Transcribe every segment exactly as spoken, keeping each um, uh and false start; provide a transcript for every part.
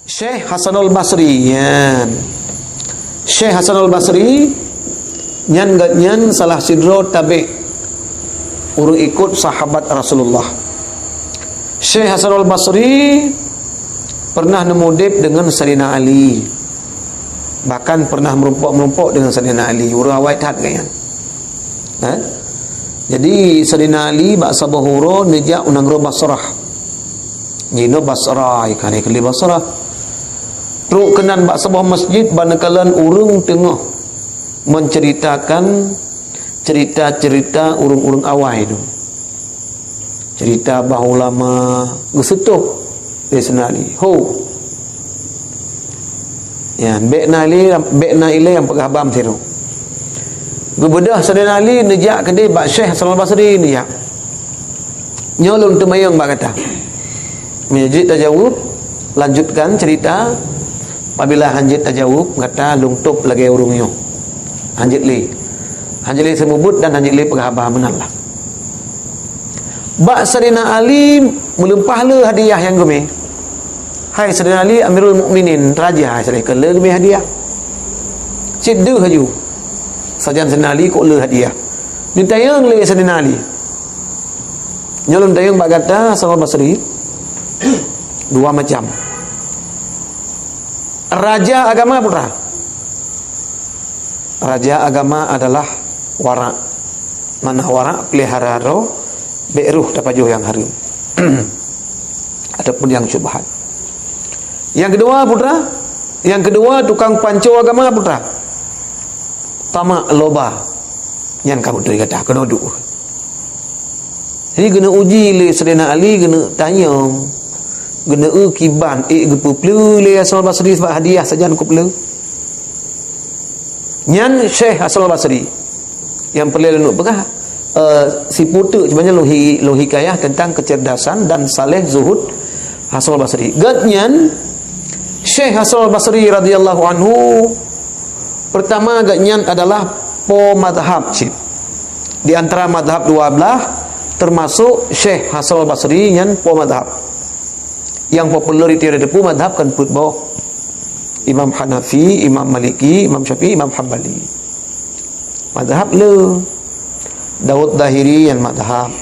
Syekh Hasanul Basri, nyan. Syekh Hasanul Basri, nyan gobnyan salah sidroe tabi' ureuëng ikot sahabat Rasulullah. Syekh Hasanul Basri pernah neumudeb deungon Saidina Ali. Bahkan pernah meurumpok-meurumpok deungon Saidina Ali. Ureuëng awai that gobnyan. Ha? Jadi, Saidina Ali bak saboh uroe neujak u nanggroe Basrah. Jinoe Basra, ikan keu Basrah. Trok keunan bak saboh masjid, ban neukalon ureuëng teungoh menceritakan cerita-cerita ureuëng-ureuëng awai tu. Cerita bah ulama geuseutôh lé Saidina Ali. Ho! Nyan, bék na ilée, bék na ilée nyang peugah bam sidroe. Geubeudôh Saidina Ali neujak keudeh bak Syekh Hasan Al-Basri neujak. Nyoe lôn teumanyong bak gata. Meunyoe jeuet tajaweueb, lanjutkan cerita. Apabila hana jeuet tajaweueb, gata lôn tôb lagée ureuëng nyoe. Hana jeuet lé. Hana jeuet lé seumeubeuet dan hana jeuet lé peugah haba meunan lah. Bak Saidina Ali meulimpah le hadiah nyang geumé. Hai Saidina Ali Amirul Mukminin, raja, hai Saidina Ali, keu le geumé hadiah. Cit deuh laju. Sajan Saidina Ali kok le hadiah. Neutanyong lé Saidina Ali. Nyoe lôn tanyong bak gata, Hasan Al-Basri, dua macam. Raja agama putra. Raja agama adalah warak. Mana warak pelihara droe, bék roh tapajoh nyang hareuem. Ataupun nyang syubhat. Nyang keudua putra, nyang keudua tukang panco agama putra. Tamak loba. Nyan ka beutôi gata keunoe duek. Jadi keuneuk uji lé Saidina Ali, keuneuk tanyong, keuneuk eu kiban ék geupeupleu lé Hasan Al-Basri sabab hadiah sajan geupeupleu. Nyan Syekh Hasan Al-Basri nyang peureulée lôn peugah, eh, siputeuk cuma nyan lôn hi-, lôn hikayah tentang kecerdasan dan saleh zuhud Hasan Al-Basri. Gobnyan Syekh Hasan Al-Basri radhiyallahu anhu, pertama gobnyan adalah po madhab cit. Di antara madhab dua blah, termasuk Syekh Hasan Al-Basri nyan po madhab. Nyang populer di teuri teupeu madhab kan peuet boh. Imam Hanafi, Imam Maliki, Imam Syafi'i, Imam Hambali. Madhab le. Daud Zahiri nyan madhab.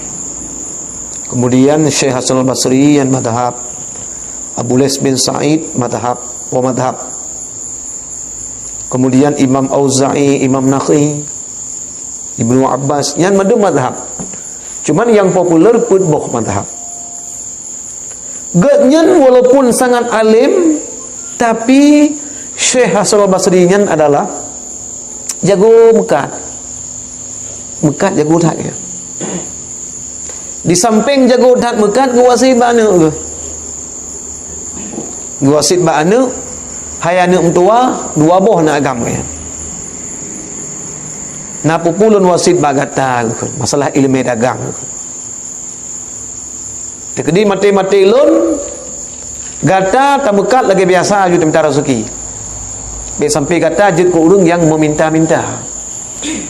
Kemudian Syekh Hasan Al-Basri nyan madhab. Abu Lais bin Sa'id madhab, po madhab. Kemudian Imam Auza'i, Imam Nakhai, Ibnu Abbas, nyan mandum madhab. Cuman nyang populer peuet boh madhab. Gobnyan walaupun sangat alim, tapi Syekh Hasan Al-Basri nyan adalah jago meukat. Meukat jago that nyan. Di sampéng jago that meukat, geuwasiet bak aneuëk geuh. Geuwasiet bak aneuëk, hai aneuëk meutuwa, dua boh na agam geuh. Na peue-peue lôn wasiet bak gata geuh, masalah iéleumé dagang geuh. Teukeudi maté-maté lôn, gata tameukat lagée biasa aju taminta raseuki. Bék sampoe gata jeuet keu ureuëng nyang meuminta-minta.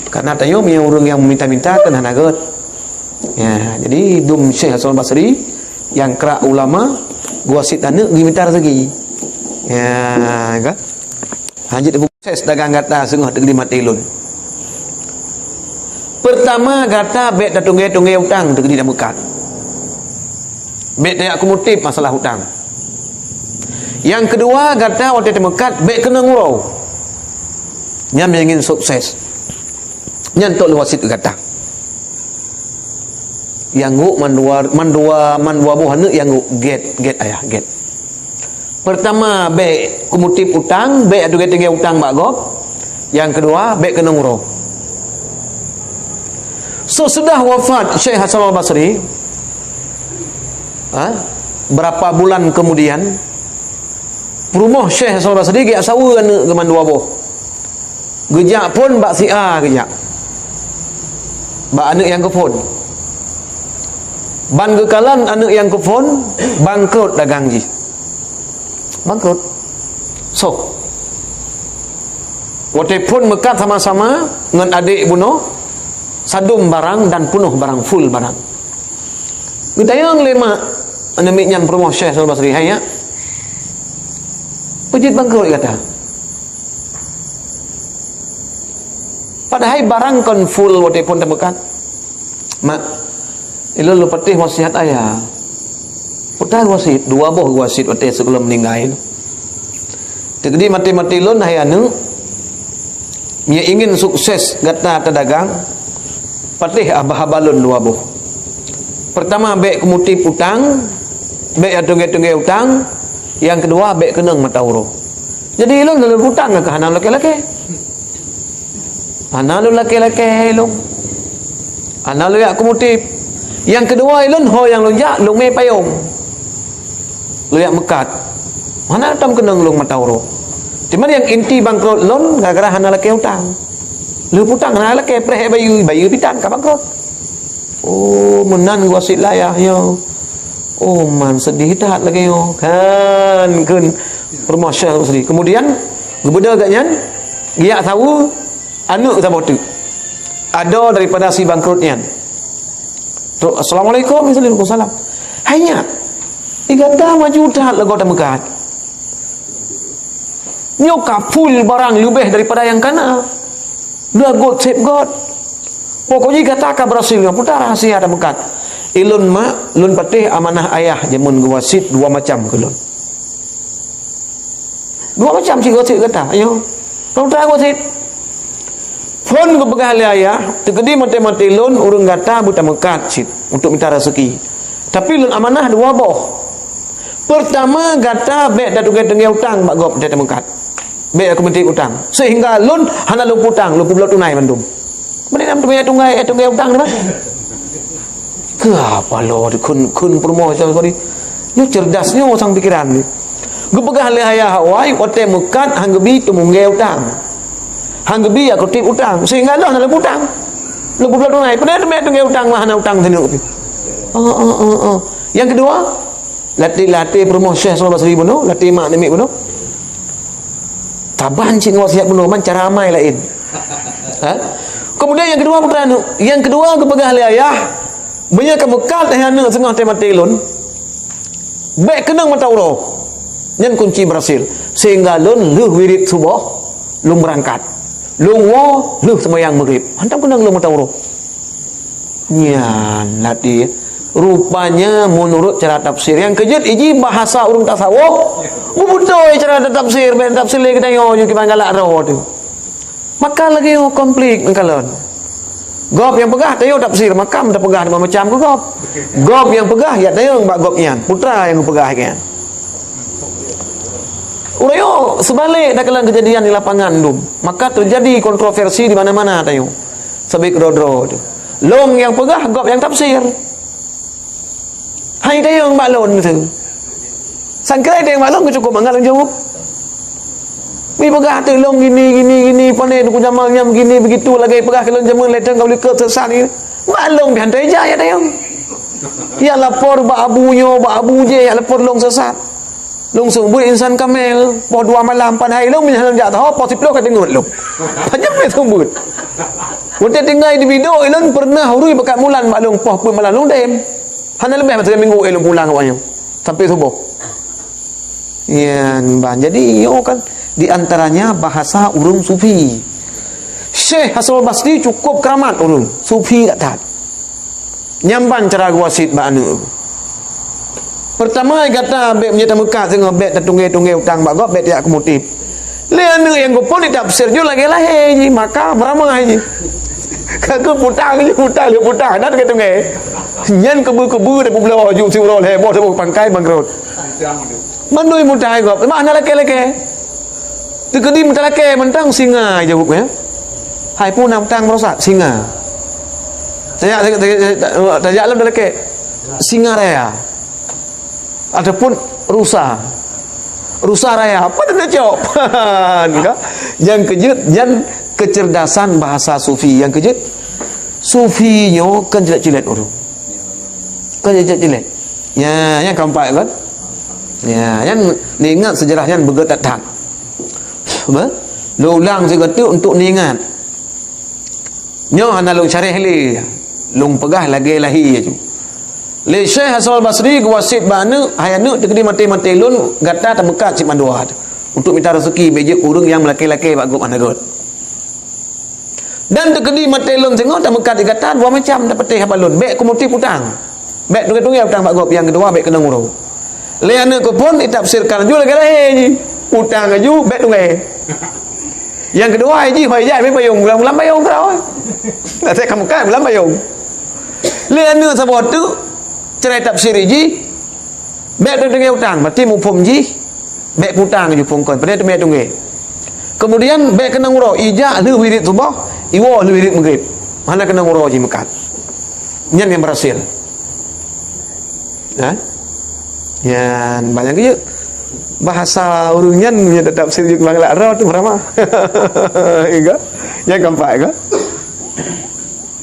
Karena tanyoe meunyoe ureuëng nyang meuminta-minta kan hana gét. Ya, jadi dum Syekh Hasan Basri nyang krak ulama, geuwasiet aneuëk geuminta raseuki. Ya, kan? Hanjeuet sukses dagang gata singoh teukeudi maté lôn. Pertama, gata bék tatunggée-tunggée utang teukeudi tameukat. Bék tajak keu mutib masalah utang. Nyang keudua, gata watée tameukat bék keunong uroe. Nyan meunyoe ingin sukses. Nyan tok lôn wasiet keu gata. Nyang gok mandua, mandua, mandua boh aneuëk nyang gok gét, gét ayah, gét. Pertama, bék keu mutib utang, bék adu gét tinggai utang bak gob. Nyang keudua, bék keunong uroe. Sesudah wafat Syekh Hasan Al-Basri, ha, berapa bulan kemudian, peurumoh Syekh Hasan Al-Basri geujak saweue aneuëk geuh mandua boh. Geujak phon bak si A geujak. Bak aneuëk nyang geuphon. Ban geukalon aneuëk nyang geuphon, bangkrot dagang jih. Bangkrot. Soh. Watée phon meukat sama-sama ngon adék bunoe, sadum barang dan peunoh barang, full barang. Geutanyong lé mak aneuëk miet nyan peurumoh Syekh Hasan Basri, "Hai, nyak, Peujeuet bangkrot gata. Padahai barang kon full watée phon tameukat. Mak, ilôn lôn patéh wasiat ayah. Peue wasiet, dua boh wasiet watée sigohlom meuninggai. Teukeudi maté-maté lôn, hai aneuëk, meunyoe ingin sukses gata tadagang, patéh haba-haba lôn dua boh. Peurtama, bék keumutép utang, bék ya tunggée-tunggée utang. Nyang keudua, bék keunong mata uroe. Jadi, ilôn lôn utang ka hana lakée-lakée. Hana lôn lakée-lakée lôn. Hana lôn jak keumutép. Nyang keudua, ilôn ho nyang lôn jak, lôn mé payong. Lôn jak meukat. Hana tom keunong lôn mata uroe. Cuman nyang inti bangkrot lôn gara-gara hana lakée utang. Lheueh utang hana lakée, preh bayeue, bayeue pitan ka bangkrot. Oh, meunan geuwasiet lé ayah nyoe. Oh, man seudeh that lagée nyoe. Kan, kheun peurumoh Syekh Basri. Kemudian, geubeudôh geuh nyan, geujak saweue aneuëk saboh teuk. Adoe daripada si bangkrot nyan. Trok, "Assalamualaikum." "Waalaikumsalam." "Hai nyak, di gata maju that lagoe tameukat. Nyoe ka full barang leubeh daripada nyang kana. Dua got sép got. Pokoknya gata ka berhasil nyoe." "Peue rahsia tameukat?" "Ilôn mak, lôn patéh amanah ayah jameun geuwasiet dua macam keu lôn." Dua macam cit geuwasiet gata, ayo. Peue wasiet? Phon geupeugah lé ayah, teukeudi maté-maté lôn ureuëng gata beutameukat cit untuk mita raseuki. Tapi lôn amanah dua boh. Peurtama, gata bék tatunggée-tunggée utang bak gob watée tameukat. Bék aku meuti utang. Sehingga lôn hana lôn peutang, lôn peubloe tunai mandum. Meunan teuma tunggée, tunggée utang nibak. Keu apa lo kheun, kheun peurumoh Syekh Bukhari? Nyoe cerdas nyoe sang pikiran ni. Geupeugah lé ayah awai, watée meukat han geubi tumunggée utang. Han geubi ya kutip utang. Sehingga lôn hana lôn utang. Lôn peubloe tunai. Padahai teuma tunggée utang mah hana utang teuneuk pih. Oh, oh, oh, oh. Nyang keudua, latih-latih peurumoh Syekh Hasan Basri bunoe, latih mak namiet bunoe. Taban cit ngon wasiat bunoe, man cara amai laén. Ha? Kemudian nyang keudua, putra aneuk. Nyang keudua geupeugah lé ayah, "Meunyoe ka meukat lé aneuk singoh watée maté lôn, bék keunong mata uroe." Nyan kunci berhasil. Sehingga lôn lheueh wirid suboh, lôn beurangkat. Lôn woe lheueh seumayang Maghrib. Hantom keunong lôn mata uroe. Nyan latih. Rupanya meunurot cara tafsir nyang keujeuet iji bahasa ureuëng tasawuf, beutôi cara tafsir, bék tafsir lé geutanyoe nyoe kiban galak droe teuh. Maka lagée nyoe konflik ngon kalon. Gob nyang peugah tayue tafsir makam tapeugah macam-macam keu gob. Gob nyang peugah ya tayue bak gob nyan, putra nyang geupeugah nyan. Uroe nyoe seubalek takalon keujadian di lapangan dum, maka teujadi kontroversi di mana-mana tayue. Sabé keudroe-droe teuh. Lôn nyang peugah, gob nyang tafsir. Hai tayue bak lôn teuh. Sangkrai tayue bak lôn keu cukup mangat lôn jaweueb. Meupeugah teuh lôn gini, gini, gini, pane Teungku Jamal nyan begini, begitu, lagée peugah keu lôn jameun lé teung ka likot sesat ni. Bak lôn pih han teuja ya tayue. Ya lapor bak abu nyoe, bak abu jéh, ya lapor lôn sesat. Lôn seumeubeuet insan kamel, poh dua malam, padahai lôn meunyoe lôn jak taho, poh siplôh ka teungeut lôn. Panyang lé seumeubeuet. Watée tinggai di Bidôk, ilôn peureunah urui bakat mulan bak lôn poh peuet malam lôn dem. Hana leubeh masa minggu ilôn pulang awaknyan. Sampai suboh. Nyan ban. Jadi, nyoe kan di antaranya bahasa ureuëng sufi. Syekh Hasan Basri cukup keramat ureuëng sufi that-that. Nyan ban cara geuwasiet bak aneuk. Peurtama, gata bék meunyoe tameukat singoh bék tatunggée-tunggée utang bak gob, bék tajak keumutép. Lé aneuk nyang geuphon di tafsir nyoe lagée lahé jih, maka meuramah jih. Ka geupeutang jih, peutang lé peutang, hana tunggée-tunggée. Nyan keubeu-keubeu tapeubloe ju siuroe lhée boh, taboh pangkai bangkrot. Mandum meutai gob, teuma hana lakée-lakée. Teukeudi meutalakée mantong singa jaweueb nyan. Hai peue na utang meurusak? Singa. Tajak, tajak, tajak, tajak lom talakée. Singa raya. Ataupun rusa. Rusa raya. Apa dia nak cok? Kan? Nyang keujeuet, nyan kecerdasan bahasa sufi. Nyang keujeuet, sufi nyoe kan cilet-cilet ureuëng. Kan cilet-cilet. Ya, nyang keempat kan? Ya, nyan neuingat sejarah nyan beugét that-that. Ba? Lôn ulang sigoe teuk untuk neuingat. Nyoe hana lôn syarah lé. Lôn peugah lagée lahé aju. Lé Syekh Hasan Basri geuwasiet bak aneuk, "Hai aneuk, teukeudi maté-maté lôn, gata tameukat cit mandua." Untuk mita raseuki, bék jeuet ureuëng nyang meulakée-lakée bak gob hana gét. Dan teukeudi maté lôn singoh tameukat di gata dua macam tapatéh haba lôn. Bék kumuti putang. Bék tunggée-tunggée utang bak gob. Nyang keudua, bék keunong uroe. Lé aneuëk keuphon itafsirkan laju lagée lahé jih. Utang laju, bék tunggée. Nyang keudua jih, hôi jak, bék bayong. Ulang-ulang bayong keudroe. Nak saya kamu kan, ulang bayong. Lé aneuëk saboh teuk, cara tafsir jih, bék tunggée utang. Berarti muphom jih, bék putang laju phon kon. Padahai teumé tunggée. Kemudian, bék keunong uroe. Ijak lheueh wirit suboh, iwoe lheueh wirit maghrib. Hana keunong uroe jih meukat. Nyan nyang berhasil. Ha? Nyan, banyak ke? Bahasa ureuëng nyan, nyan tetap sirjek bang lak roh tu, Rama. Iga? Nyang keempat, iga?